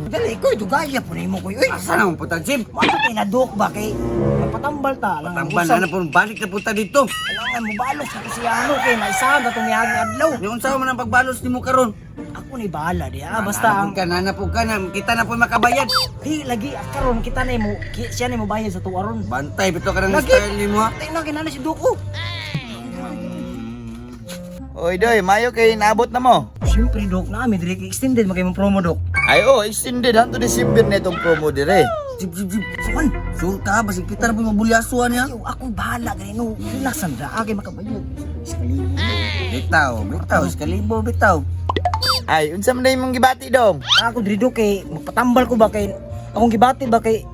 Dali ko dugaya po nimo ko. Uy, Asa na mo punta, Jim? mo kay na dok ba kay magpatambal ta lang. Tambal na na po, balik na punta dito. Kailangan mo balos ako siya ano kay naisahan ka tumiyag adlaw. Yung unsa man ang pagbalos nimo karon? Ako ni bahala di ah, basta ang ka na po ka na, kita na po makabayad. Di lagi ah, karon kita na mo ki, siya na mo bayad sa tuwaron. Bantay bitaw ka ng Lagi. style nimo ha. Tay na kinana si Doko. Oy, Doy, mayo kay naabot na mo. Siyempre dok na mi diri kay extended magay mong promo dok. Ay, oh, extended hanto December na itong promo dire. Jib jib jib. Suman. Sure ka basig kita na po mabulyasuan niya. Yo, ako bahala ganino. Relaxan ra kay makabayad. Iskalibo. Bitaw, bitaw, iskalibo bitaw. Ay, unsa man na imong gibati dong? Ako diri dok kay magpatambal ko ba kay akong gibati ba kay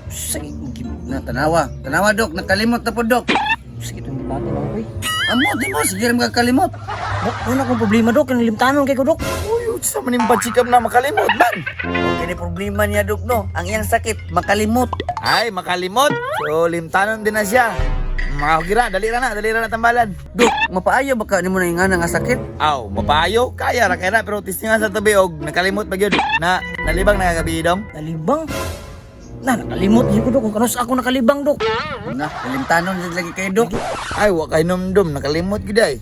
sige, Na tanawa, tanawa dok, nakalimot na po dok. sige itong gibati na ako eh. Amo di mo sige ra makakalimot. Dok, wala akong problema dok, kinalimtanon kay ko dok. Uy, unsa man imong pa-check up na makalimot man? Kini problema niya dok no, ang iyang sakit makalimot. Ay, makalimot. So, limtanon din na siya. Mga gira, dali ra na, dali ra na tambalan. Dok, mapaayo ba ka nimo na ingana nga sakit? Aw, mapayo, kaya ra kaya ra, pero testing nga sa tabi og nakalimot ba gyud? Na nalibang na kagabi dong. Nalibang. Na, nakalimot yun ko dok. Kung kanus ako nakalibang dok. Na, kalimtanon jud lagi kay dok. Ay, wa kay numdum, nakalimot gyud ay.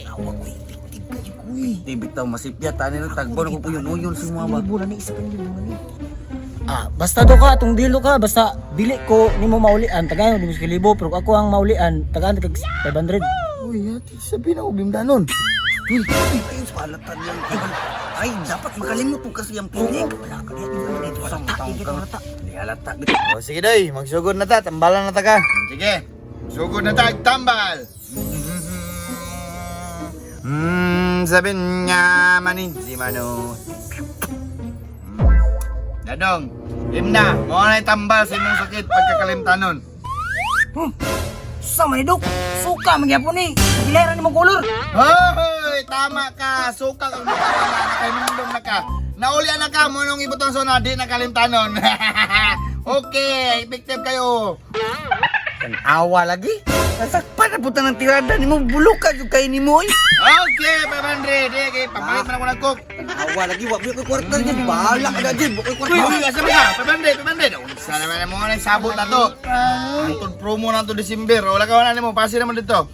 Awa ko, effective kayo ko eh. Di bitaw masipya tani no tagbo na ko puyon uyon sa mga ba. Libo na ni isa pa libo na ni. Ah, basta do ka, itong dilo ka, basta dili ko nimo maulian, tagayon di mo libo, pero ako ang maulian, tagaan kag 500. Uy, ati sabi na og limtanon. Uy, uy, ayun sa alatan lang. Ay, dapat makalimot po kasi ang pinig. Wala ka dito, wala ta, di kita wala ta. Di halata. O sige doy, magsugod na ta, tambalan na ta ka. Sige, sugod na ta, tambal. Sabi niya manin si Mano. Dadong, imna, mo na tambal sa imong sakit pagkakalimtanon. Sa man dok, suka magyapon ni. Gilera nimo kolor. Hoy, tama ka, suka kang nakakala, nakainumdum na ka. Nauli na ka mo nung ibutang sona, di nakalimtanon. Okay, effective kayo. Awa lagi. Nasakpan na puta ng tirada nimo buluka jud kay nimo oy. Okay, 500. Di, okay, papalit man ako ng coke. Awa lagi wa ko kwarta jud. Bahala ka na jud, wa koy Uy, kwarta. uy, asa ba ka? 500, 500. Unsa naman mo na sabot na to. Antod promo na to December. Wala ka wala nimo, pasi naman dito.